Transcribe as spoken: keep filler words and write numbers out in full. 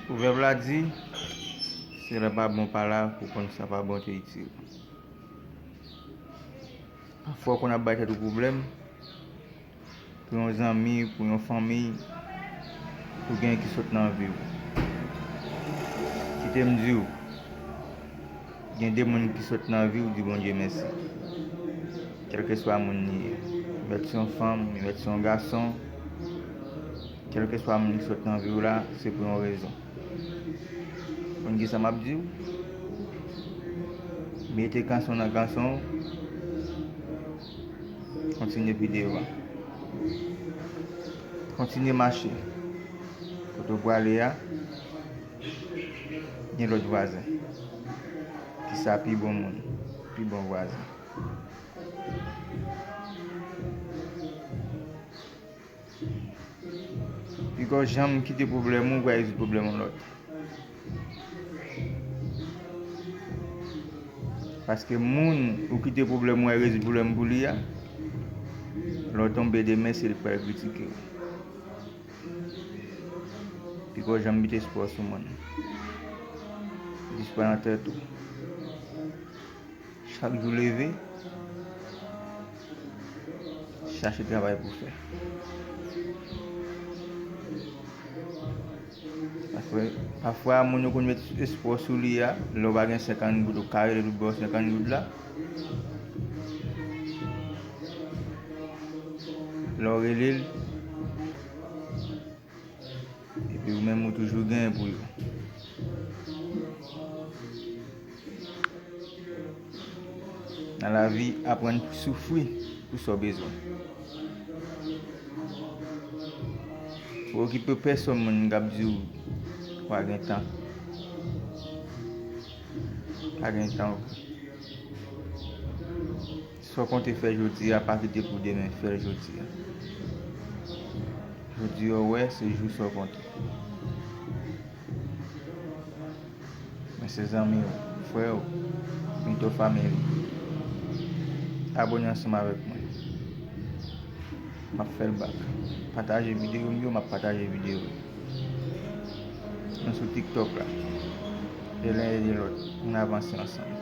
Pwovèb la di, se lè pa bon pa la pou konn sa pa bon te itil. Pafwa w konn ap bay tèt ou pwoblèm pou yon zanmi, pou yon fanmi ou gen ki sot nan vi w. Kite m di w, gen de moun ki sot nan vi w, di Bondye mèsi. Kèlkeswa moun li ye, li mèt se yon fanm, li mèt se yon gason, kèlkeswa moun ki sot nan vi w la, se pou yon rezon. Konn kisa m ap di w? Mete kanson nan kanson w. Kontinye pi devan. Kontinye mache. Kote w prale a, gen lòt vwazen. Kisa pi bon moun, pi bon vwazen. Piga w janm kite pwoblèm ou pral rezoud pwoblèm yon lòt. Paske moun ou kite pwoblèm ou al rezoud pwoblèm pou li a, lè w tonbe demen, se li k pral kritike w. Piga w janm mete espwa w sou moun. Mete espwa w nan tèt ou. Chak jou leve, chache travay pou fè. Paske pafwa, moun yo konn met espwa sou li a, lè w pa gen senkant goud, ou ka rele l pou ba w senkant goud la. Lè w rele l, epi ou menm ou toujou genyen pou yo. Nan lavi, aprann soufri pou sa w bezwen. Pa okipe pèsonn moun k ap di w pa gen tan. Pa gen tan. Sa w konte fè jodi a, pa kite pou demen, fè l jodi a. Jodi a w wè, se jou sa w konte. Mwen se zanmi w, frè w, Mito Family. Abone ansanm avèk mwen. M ap fè l bak. Pataje videyo m yo, m ap pataje videyo yo. Nou sou TikTok la. Ede len ede lòt. Ann avanse ansanm.